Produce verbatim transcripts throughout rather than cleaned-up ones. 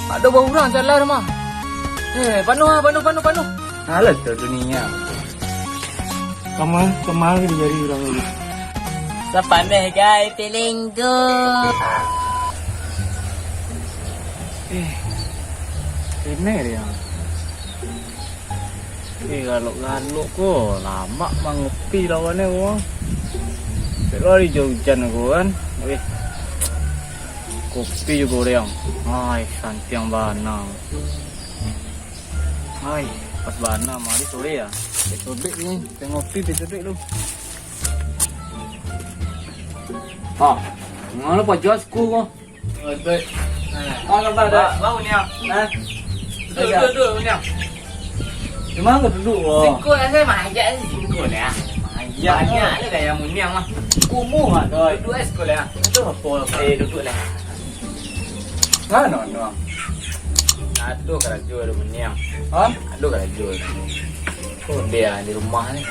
Ado baurang jalan mah. Eh, panuah, panuah, panuah, panuah. Alah tu dunia. Kama, kama ka dijadi urang tu. Sapameh gai piling tu. Eh, ini dia. Eh, galok-galok ko, lamak mangopi lawan e ko. Cek lah di ujan ko kan. Weh. Kopi juo goreang. Ai, santiang bana. Ai, pas bana mari sore ya. Cek codek ni, tengok kopi cek codek tu. Ha, mano pajas ku ko? Betul. Oh, nampak tak? Ba-, bau ni, ah. Ha? Duduk, duduk, duduk, ni, ah. Di mana kau duduk, wah? Siko lah, saya mahajak ni, siko lah. Mahajak. Banyak lah gaya muniang mah. Kumuh ah, doi. Duduk lah siko lah. Itu apa lah? Eh, duduk lah. Ngano, ngano? Aduh, karajo ada muniang. Ha? Aduh, karajo ada. Oh, dia di rumah ni.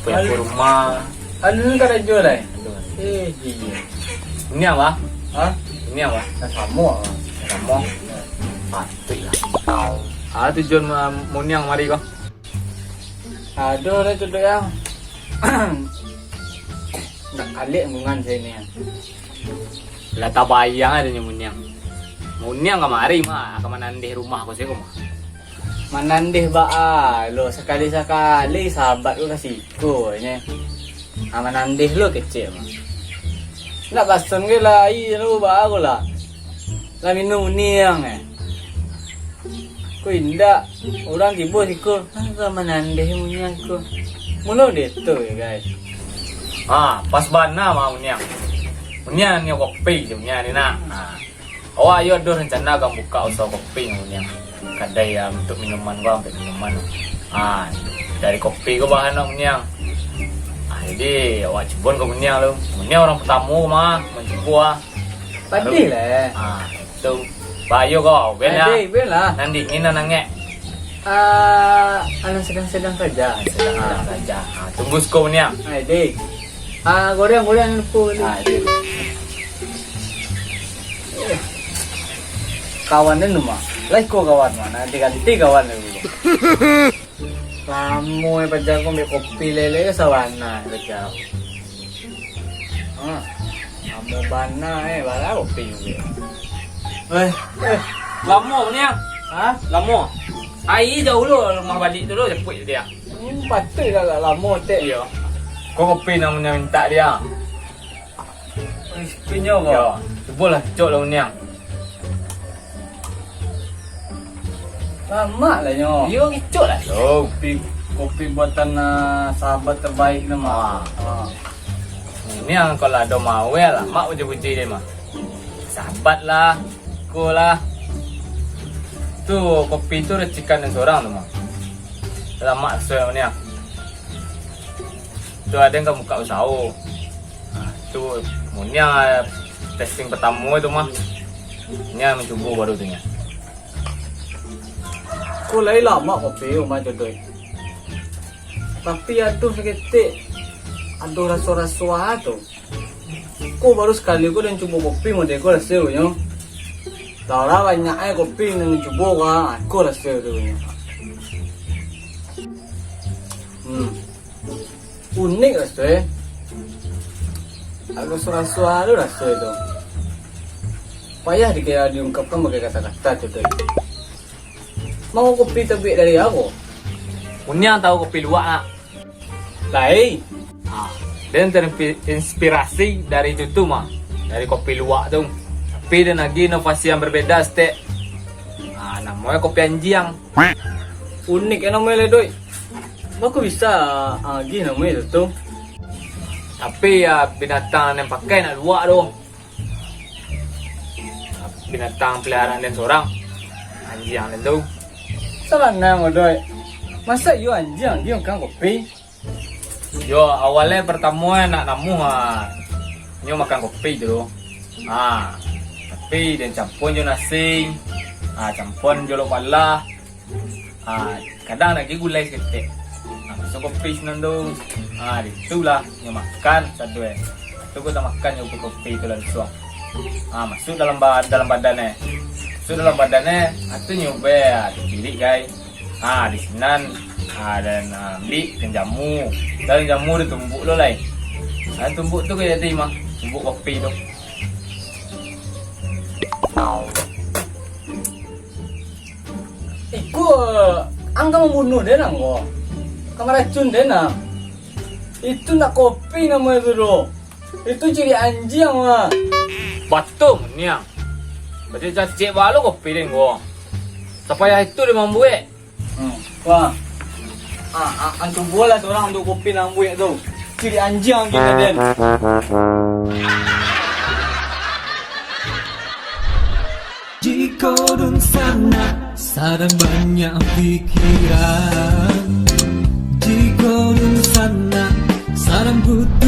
Punya Al-, rumah. Anu ni karajo lai? Aduh. Eh, iya. Ini apa? Ha? Ini apa? Nah, samo lah. Samo? Patuik lah. Ah, tujuan ma-, muniang mari ko? Aduh, dah tu, Dok, ya. Nak kalik lingkungan saya ni, ya. Lah tabayang aja nyo muniang. Muniang kamari mah, ka manandeh rumah ko siko mah. Manandeh baa lo, sakali-sakali sahabat ko ka siko nyo. Ah, manandeh lo kecek mah. Nak bason ke lai lo baa ko lah. Lah minum muniang eh. Ko indak, urang tibo siko, ah, ka manandeh muniang siko. Mulo deto ya, guys. Ah, pas bana mah muniang. Muniang nyo kopi je muniang ni nak. Ah. Awak yo ado rencana ka buka usaha kopi nyo muniang. Kadai ya untuk minuman ko, untuk minuman. Ah, dari kopi ko bahan nak muniang. Ah, jadi awak cubo ko muniang tu. Muniang urang pertamo mah, mancubo ah. Padih lah. Ah, tu. Bayo ko, ben lah. Padih, ben lah. Nan dingin, nan angek. Ah, alah sedang-sedang saja. Sedang-sedang saja. Ah, tunggu siko muniang. Ai, dek. Ah, goreng, goreng lupo. Ah, dek. Eh. Kawan ni mah. Lah iko kawan mah. Nanti ganti kawan dulu. Lamo eh paja ko ambiak kopi lele ka sabana paja. Ha. Lamo bana eh, bara kopi juo. Eh, eh, lamo ni ah. Ha? Lamo. Ai jauah lo rumah balik tu lo, japuik dia. Hmm, patuik lah agak lamo tek. Iyo. Ko kopi nan mintak dia. Kopi nyo ko. Yo, cubolah cok lah muniang. Lamak lah nyo. Yo, kicok lah. Yo, kopi, kopi buatan, ah, sahabat terbaik nama. Ah. Ah. Muniang kalau ado mawel lah, mak puji-puji dia mah. Sahabat lah, ko lah. Tu kopi tu racikan den sorang tu mah. Lamak raso muniang. Tu ado nan ka buka usaho. Nah, tu muniang, ah, testing pertamo tu mah. Muniang mancubo baru tu nyo. Ko lai lamak kopi rumah jodoh. Tapi ado saketek, ado raso-raso ah tu. Ko baru sakali ko den cubo kopi model ko raso nyo. Lah banyak ai kopi nan den cubo ko, ah, ko raso tu nyo. Hmm. Unik raso eh. Agak surang-surang tu raso tu. Payah dikira diungkapkan pakai kata-kata tu deh. Mau kopi tabuik dari apo? Muniang tahu kopi luwak nak? Lai. Ha, den terinspirasi dari itu tu mah, dari kopi luwak tu. Tapi den lagi inovasi yang berbeda setek. Ha, namonyo kopi anjiang. Unik ya namonyo lai, Doi. Bako bisa, ah, agi namonyo itu tu? Tapi ya binatang nan pakai nak luwak tu. Binatang peliharaan den sorang. Anjiang den tu. Sabananyo, Doi. Masa iyo anjiang agi makan kopi? Yo, awalnyo pertamo nak namuah, ah, nyo makan kopi tu. Ha, tapi den campuan jo nasi, ha, campuan jo lok balah, ha, kadang lagi gulai saketek. Ha, masuak kopi sinan tu. Ha, ditulah nyo makan sado eh. Tu ko tamakan jo kopi tu lansuang. Ha, masuak dalam ba-, dalam badan eh. So dalam badan e, atu nyo be, atu cirik gai. Ha, di sinan, ha, den, ha, ambiak den jamu. Dalam jamu den tumbuk lo lai. Ha, tumbuk tu ka jadi mah, tumbuk kopi tu. Iko, ang ka mambunuah den ang ko. Ka maracun den ang. Itu ndak kopi namonyo tu doh. Itu cirik anjiang mah. Batua niang. Berarti cacik balo kopi den ko. Sapayah itu den mambuek. Hmm. Wah. Ah, ah, ang cubolah surang tu kopi nan buek tu. Cirik anjiang gila den. Jiko dunsanak sadang banyak pikiran, jiko dunsanak sadang butuh